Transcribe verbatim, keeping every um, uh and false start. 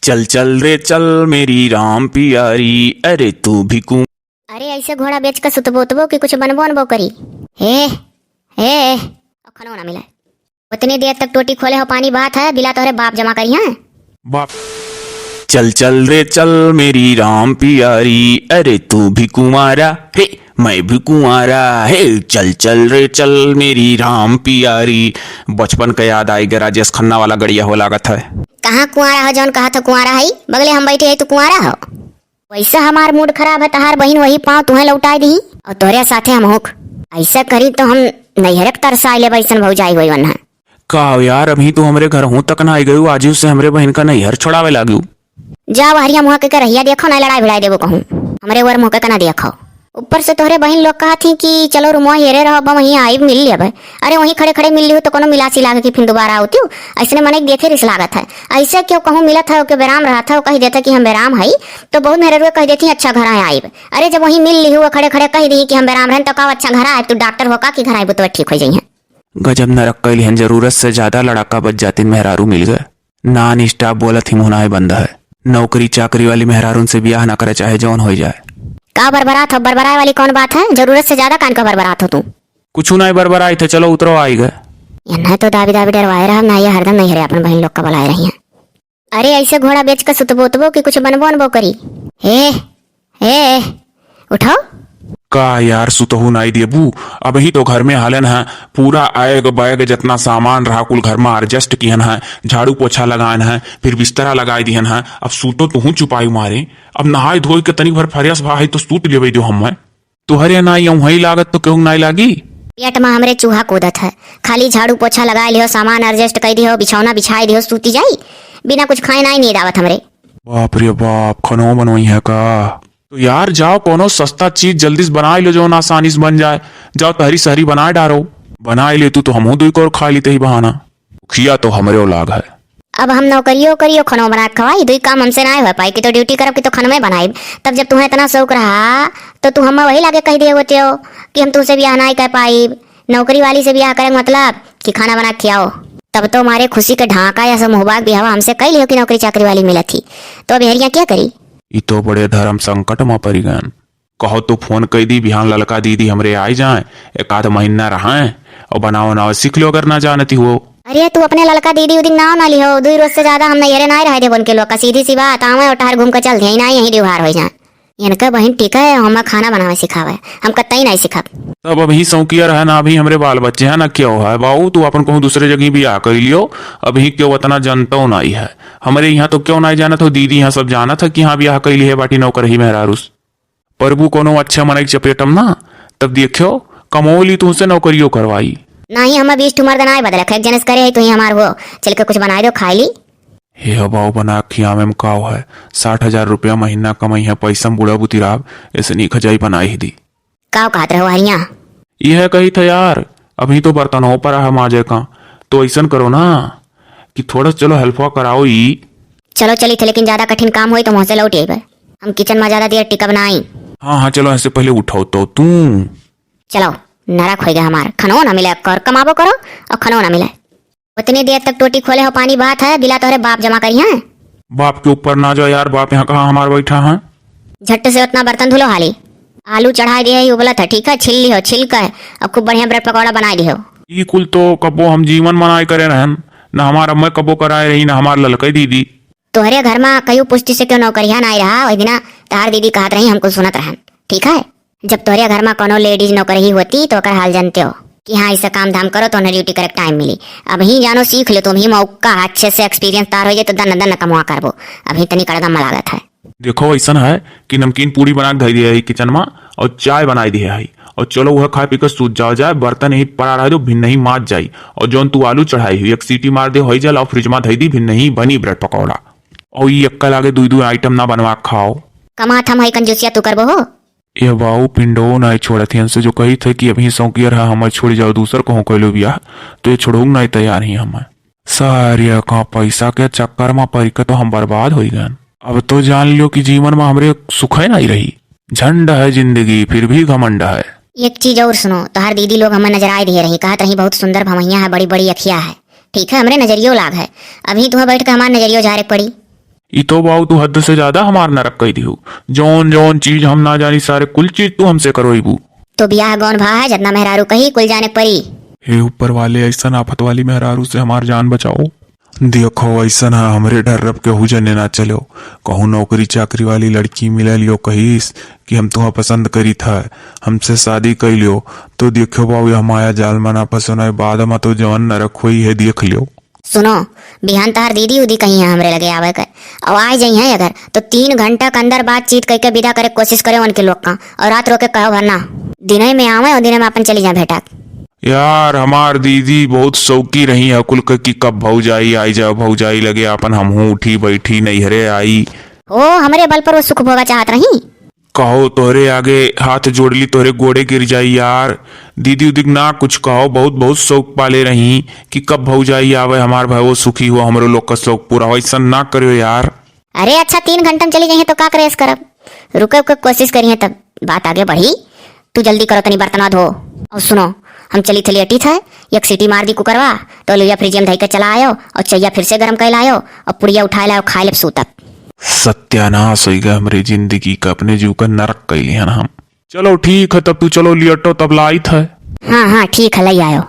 चल चल रे चल मेरी राम प्यारी, अरे तू भी कु- अरे ऐसे घोड़ा बेच के सुतबो उतबो कि कुछ बनबो अनबो करी? हे, हे, अब खनो ना मिला। उतनी देर तक टोटी खोले हो, पानी बहात है, बिला तोहरे बाप जमा करी हैं। बाप। चल चल रे चल मेरी राम प्यारी, अरे तू भी कुंवारा, हे मैं भी कुंवारा, हे चल चल रे चल मेरी राम प्यारी। बचपन का याद आई गे, राजेश खन्ना वाला गड़िया हो लागत है। कहाँ कुंवारा हो, जौन कहा था कुंवारा है, बगले हम बैठे है, तू कुंवारा हो? वैसे हमार मूड खराब है, तहार बहिन वही पाँव तुहें लौटाए दी और तोहरे साथे हम हुक। ऐसा करी तो हम नैहरे के तरसाए लेब, ऐसन भौजाई होई वन्हा। का हो यार, अभी तो हमरे घर हूँ तक ना आई गयू, आजू से हमरे बहिन का नैहर छोड़ावे लागू। जा वहरिया मुँह के रहिया देखो, ना लड़ाई भिड़ाई देबो कहूँ। हमरे वर मुँह के ना देखो। ऊपर से तोहरे बहिन लोग कहत ही कि चलो रुमवा हेरे रहो, अब वहीं आइब मिल लेब। अरे वहीं खड़े खड़े मिल लिहू तो कोनो मिला सिला के फिर दोबारा आवतियो। ऐसने मने के देखे रिस लागत है। ऐसे क्यों कहूँ मिलत है, ओके बेराम रहत है, वो कह देता कि हम बेराम हई, तो बहुत मेहररुए कह देती अच्छा घर आए आइब। अरे जब वहीं मिल लिहू, वो खड़े खड़े कह दी कि हम बेराम रहन तो का अच्छा घर आए, तू डॉक्टर हो का कि घर आइबू तो ठीक हो जाइए। गजब नरक कैली हन, जरूरत से ज्यादा लड़ाका बच जातिन मेहरारू मिल गए। नॉन स्टॉप बोलत ही मुहनाए बंद है। नौकरी चाकरी वाली मेहरारून से बियाह ना करे चाहे जौन हो जाए। का बरबरात हो, बरबराए वाली कौन बात है? जरूरत से ज्यादा कान का बरबरात हो तू। कुछ ना बरबराई थे, चलो उतरो आई गए। इन्हें तो दाबी दाबी डरवाए रहा ना, ये हरदम नहीं हरे अपन बहन लोग का बुलाए रही हैं। अरे ऐसे घोड़ा बेच के सुतबो उतबो कि कुछ बनबो अनबो करी? ए, ए, उठाओ। का यार सुतहू नाई देबू? अबही तो घर में हालन है, पूरा आएग बैग जितना सामान रहा कुल घर में एडजस्ट किहन है, झाड़ू पोछा लगान है, फिर बिस्तरा लगाई दिहन है। अब सूतो तुहू चुपाई मारे। अब नहाए धोए के तनिक भर फ्रेश भा है तो सूत लेवे दो हम। तोहरे नाई अउहई लागत तो केहू नाई लागी? पेट में हमरे चूहा कूदत है, खाली झाड़ू पोछा लगाए लिहो, सामान एडजस्ट कर दिहो, बिछौना बिछाए दिहो, सूती जाई, बिना कुछ खाए नाई नींद आवत हमरे। बाप रे बाप, खनो बनवई है का? तो यार जाओ कोनो सस्ता चीज जल्दी से बनाए लो जौन आसानी से बन जाए। जाओ तहरी सहरी बनाए डारो। बनाए ले तू तो हमहू दुई कोर खा ली तही बहाना। खिया तो हमरे लाग है। अब हम नौकरियो करियो खनो बना के खवाई, दुई काम हमसे ना हो पाई कि तो ड्यूटी करब कि तो खनवे बनाई। तब जब तुम्हें इतना शौक रहा तो तू हमें वही लागे कह दिए होते हो कि हम तुमसे ब्याह ना कर पाई। नौकरी वाली से ब्याह करे मतलब कि खाना बना के खियाओ। तब तो मारे खुशी के ढाका या समूहबाग ब्याह हमसे कह लियो कि नौकरी चाकरी वाली मिलत थी। तो अब हरिया क्या करी? ई तो बड़े धर्म संकट में परि गयन। कहो तो फोन कई दी, बिहान ललका दीदी हमरे आई जाए, एक आध महीना रहे और बनावे उनावे सीख लो अगर ना जानती हो। अरे तू अपने ललका दीदी उदी नाव ना लिहो, दुई रोज से ज्यादा हम नैहरे ना रहे देबो उनके लोग का, सीधी सी बात, आवे और टहर घूम के चल दिया, ना यहीं डिवहार हो जाए। इनका बहिन ठीक है, हम खाना बनावे सिखावे, हम कतई नहीं सिखब। तब अभी शौकिया रहे ना, अभी हमरे बाल बच्चे हैं ना, क्यों है बाऊ, तू अपन कहूँ दूसरे जगह ब्याह कर लियो, अभी क्यों उतना जनतो नहीं है। हमरे यहाँ तो क्यों नहीं जानत हो, दीदी यहाँ सब जानत है कि हाँ ब्याह कर लिए बाटी नौकरही मेहरारूस। परबू कोनो अच्छा मनई के चपेटम ना, तब देखियो कमोली तुमसे नौकरियो करवाई। नहीं, हमें बीस ठो मर्द ना बदलक है, एक जने से करे है, तू ही हमार हो, चल के कुछ बनाए दो, खाई ली। हे हबाऊ बना खियावे में काव है, साठ हजार रुपया महीना कमाई है, पैसा में बूढ़ा बुतिराब, ऐसे नीक हजाई बनाई ही दी। काव कहत रहो हरिया? यह कही था यार, अभी तो बर्तन हो पड़ा है माजे का, तो ऐसन करो ना कि थोड़ा सा चलो हेल्पवा कराओ ई। चलो चली थे, लेकिन ज्यादा कठिन काम होई तो वहाँ से लौट आइबे। हम किचन में ज्यादा देर टिकब नाई। हाँ, हाँ, चलो, ऐसे पहले उठाओ तो तू। चलो, नरक होई गया हमार, खनो ना मिले, कर कमाबो करो और खनो ना मिले। उतनी देर तक टोटी खोले हो, पानी बहात है, बिला तोहरे बाप जमा करी हैं। बाप के ऊपर ना जाओ यार, बाप यहाँ कहाँ हमार बैठा है। झट से उतना बर्तन धुलो हाली, आलू चढ़ाए दिए है, उबलत है, ठीक है, छिल लिहो, छिल के अब खूब बढ़िया ब्रेड पकौड़ा बनाए दिहो। ई कुल तो कबो हम जीवन मनाए करे रहन, ना हमार अम्मा कबो कराए रही, ना हमार ललकई दीदी। तोहरे घर में कयू पुष्टि से क्यों नौकरिया ना रहा, वही दिना तहार दीदी कहत रही, हमको सुनत रहन, ठीक है। जब तोहरे घर में कोनो लेडीज नौकरही होती तो ओकर हाल जानते हो कि हाँ, ऐसा काम धाम करो तो उन्हें ड्यूटी करे टाइम मिली। अभी जानो सीख लो तुम ही मौका, अच्छे से एक्सपीरियंस तार हो जाए तो दन दन कमवा करबो। अभी तनी कड़गम में लागत है। देखो ऐसन है कि नमकीन पूड़ी बना के धई दिया है किचन में और चाय बनाई दिया है और चलो वह खाए पी के सूत जाओ जाए, बर्तन यही पड़ा रह दो, भिन्न ही माज जाई। और जौन तू आलू चढ़ाई हुई एक सीटी मार दे हो जाए, लाओ फ्रिज में धई दी, भिन्न ही बनी ब्रेड पकौड़ा। और ये अक्कल आगे दुई दुई आइटम ना बनवा के खाओ। कमात हम है कंजूसिया तू करबो हो? ए बाऊ, पिंडो नाई छोड़त ही। इनसे जो कही थे कि अभी सौंकियर है, हमर छोड़ जाओ, दूसर कहूँ कैलो बियाह, तो ये छोड़ो नाई तैयार ही हम। सारिया का पैसा के चक्कर में पड़ के तो हम बर्बाद हो गए। अब तो जान लियो कि जीवन में हमरे सुख है नहीं रही। झंड है जिंदगी, फिर भी घमंड है। एक चीज और सुनो, तोहार दीदी लोग हमें नजर आए दिए रही, कहत रही बहुत सुंदर भमैया है, बड़ी बड़ी अखिया है। ठीक है, हमरे नजरियो लाग है, अभी तुम्हें बैठ के हमार नजरियो झारे के पड़ी। ई तो बाऊ तू हद से ज्यादा हमार नरक कइ दिहू। जौन जौन चीज हम ना जानी सारे कुल चीज तू हमसे करोइबू। तो बियाह गौन भा है, जतना मेहरारू कही कुल जाने परी। हे ऊपर वाले, ऐसन आफत वाली मेहरारू से हमार जान बचाओ। देखो, ऐसन है, हमरे डर रब केहू जने ना चलो। कहूँ नौकरी चाकरी वाली लड़की मिले लियो कहिस कि हम तुहा पसंद करीत है, हमसे शादी कइ लियो, तो देखो बाऊ, यह माया जाल में ना फंसो, नहीं बाद में तो जवन नरक होई है, देख लियो। सुनो, बिहान तहार दीदी उदी कही है हमरे लगे आवे के, और आ जाई है अगर, तो तीन घंटा के अंदर बातचीत करके विदा करे के कोशिश करे उनके लोग का, और रात रोके कहो भर ना, दिने में आवे और दिने में अपन चली जाए भेटा। यार, हमार दीदी बहुत शौकी रही है कुल के कि कब भौजाई आई जाओ, भौजाई लगे आपन हमहू उठी बैठी नैहरे आई। ओ, हमरे बल पर वो सुख भोगा चाहत रही। कहो तोहरे आगे हाथ जोड़ ली, तोहरे गोड़े गिर जाई यार। दीदी उदी ना कुछ कहो, बहुत बहुत शौक पाले रही कि कब भौजाई आवे, हमार भाई वो सुखी हो, हमरो लोग का शौक पूरा हो, ऐसन ना करियो यार। अरे अच्छा, तीन घंटा में चली जाइए तो का करे ऐस करब, रुके उके कोशिश करिए तब बात आगे बढ़ी। तू जल्दी करो, तनी बर्तनवा धो। और सुनो, हम चली थे लेटी थे, एक सीटी मार दी कुकरवा, तो लोहिया फ्रिज में धई के चला आयो और चैया फिर से गरम कैला आयो और पुड़िया उठाए लायो, खाए लेब सूतब। सत्यानाश होइगा हमरे जिंदगी का, अपने जीव का नरक कैली हन हम। चलो ठीक है, तब तू चलो लियटो, तब लाइत है। हाँ हाँ ठीक है, लई आयो।